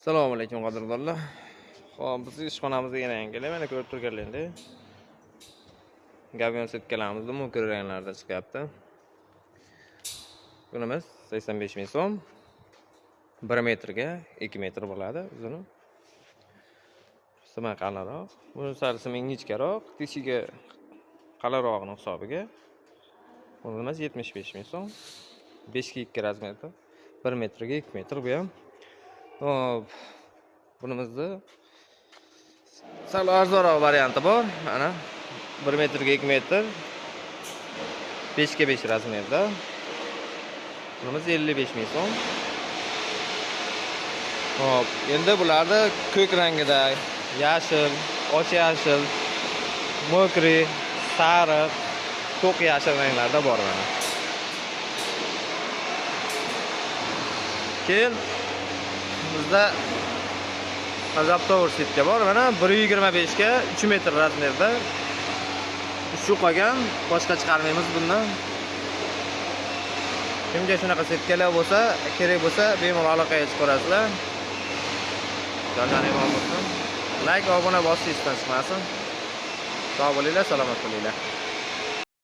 Assalomu alaykum qadrdonlar. Xo'p, biz ishxonamizga yana yangilik mana ko'rib turganlaringizdek. Gabion setkalarimizni mokri ranglarda chiqyapti. Bunimiz 85 ming so'm. 1 metrga 2 metr bo'ladi uzuni. Sima qalinroq, buni sal simi ingichkaroq, teshiga qalinrog'ini hisobiga. Bunimiz 75 ming so'm. 5 ga 2 razmerda. 1 metrga 2 metr bu ham. Hop, bunimizni sal arzonroq varianti bor. Mana 1 metrga 2 metr, 5 ga 5 razmerda. Bunimiz 55 ming so'm. Hop, endi bularda ko'k rangida, yashil, och yashil, mokri, sariq, to'q yashil ranglarda bor mana. Keyin bizda adaptor setka bor. Mana 1.25 ga 3 metr razmerda. Shu qolgan, boshqa chiqarmaymiz bundan. Kimga shunaqa setkalar bo'lsa, kerak bo'lsa, bemalol aloqaga chiqarasizlar. Jonlaring omon bo'lsin. Like, obuna bosish esdan chiqmasin. Sog' bo'linglar, salomat bo'linglar.